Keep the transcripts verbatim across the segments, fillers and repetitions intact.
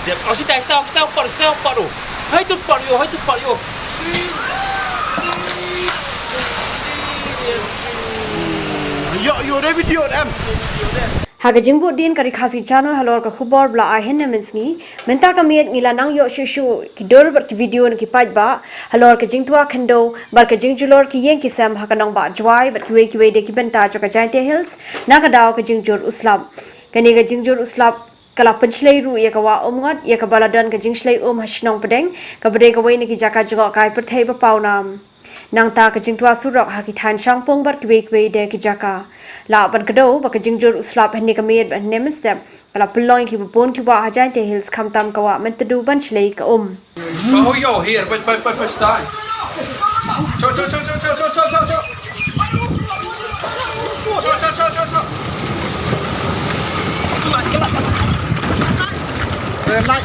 Au, sitai, sitai, sitai, por, sitai, por, oh. Hai tu por, yo, hai tu por, yo. Yo, yo, David, yo, em. Ha ka jingbud dien ka Ri Khasi Channel halor ka khubor ba la ai hynne mynsngi. Mynta ka miet ngi la nang ïoh shuh shuh ki dur bad ki video na ki paidbah halor ka jingtwa khyndew bad ka jingjulor ki ïing ki sem ha ka nongbah Jowai bad kiwei kiwei de ki bynta jong ka Jaintia Hills na ka daw ka jingjur u slap. Kane ka jingjur u slap ka la pynshlei ruh ïa ka wah Umngot, ïa kaba la don ka jingshlei um ha shnong Pdeng, kaba dei kawei na ki jaka jngohkai pyrthei ba pawnam. Nangta ka jingtwa surok ha ki thaiñ Shangpung bad kiwei kiwei de ki jaka. Lah ban kdew ba ka jingjur u slap hynne ka miet bad hynne mynstep ka la pynlong ïa kiba bun ki wah ha Jaintia Hills, khamtam ka wah Myntdu ban shlei ka um. Bahu yo, here, pa, pa, pa, pa, start. Cho, cho, cho, cho. Cho, cho, cho, cho, cho. Rem lai.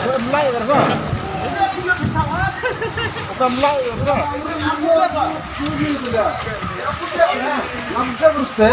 Rem lai, rem lai. Rem lai, rem lai. Lamka berste.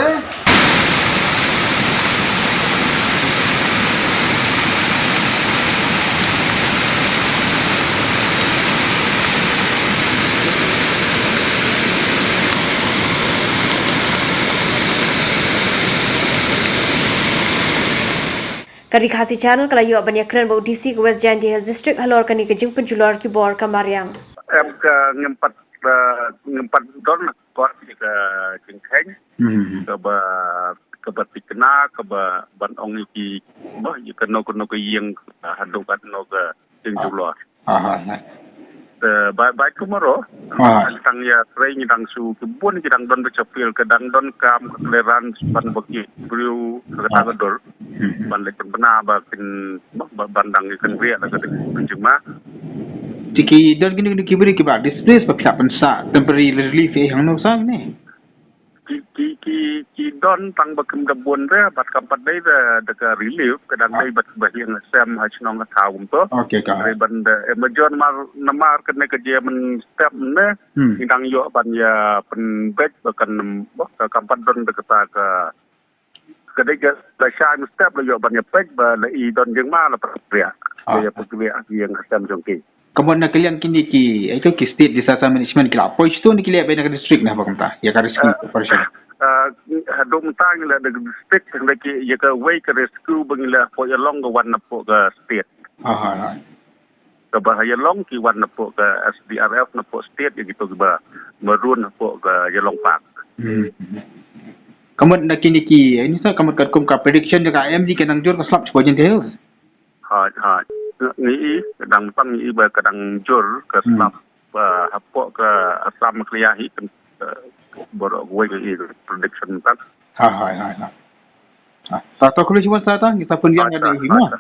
Ka Ri Khasi Channel ka la ïoh ban ïakren bad u D C ka West Jaintia Hills District halor kane ka jingpynjulor ki bor ka mariang. Em, ka ngim pat, eh, ngim pat don na kor ka jingkheiñ. Hmm. Kaba, kaba tikna, kaba ban ong ïa ki, ba, ïa kano kano ka ïing, eh, haduh katno ka jingjulor. Ah, ah, ah. Eh, ba, ba kumaro. Ah. Tang ïa trei ngi dang shu ki bun ki dang don ba chapel, ka dang don kam ka clearance ban ba ki briew ka ta ka dur. Hmm. Ban leh pynbna ba kin, ba, ba, ban dang ïa kan riak la ka ding jingma. Te ki don kino kino ki briew kiba displace ba phi la pynsa temporary relief eh hangno sa ne? Ki, ki, ki, ki don tang ba kim da bun re, bad kam pat dei da, da ka relief, ka dang dei bad ba ïing sem ha shnong ha thaw kumto. Okay, ka. Re ban da, eh, major mar, namar kane ka jia mynstep ne, hmm, ngi dang ïoh ban ïa pynbeit ba kan, ba ka kam pat don da kata ka, ka dei ka, la shai mynstep la ïoh ban ïa peit ba la i don jingma la pynriah. Ah. Ïa pynriah ïing sem jong ki. Ka mut na ka liang kine ki, eh, ito ki state disaster management ki la poi shatu ne ki leh beit na ka district ne ba kumta, ïa ka rescue operation? Ah, haduh mynta ngi la da ka district, hynrei ki, ïa kawei ka rescue ba ngi la poi ïa long ka wan na pok ka state. Ah, ah, ah. Kaba ha ïa long ki wan na pok ka S D R F na pok state ïa kito kiba maroon na pok ka ïa long park. Hmm. Ka mut na kine ki, eh, ini sa ka mut katkum ka prediction jong ka M D ka nang jur ka slap sha pok Jaintia Hills. Hooid, hooid. Ngi i, ka dang tang ngi i ba ka dang jur ka slap, ba hapoh ka Assam ka ïa hi kan, eh, baroh kawei ngi i prediction tang. Ha, ha, ha, ha. Ha, ta to khublei shibun sa ta, ngi sa pynbiang ïa i hi mo.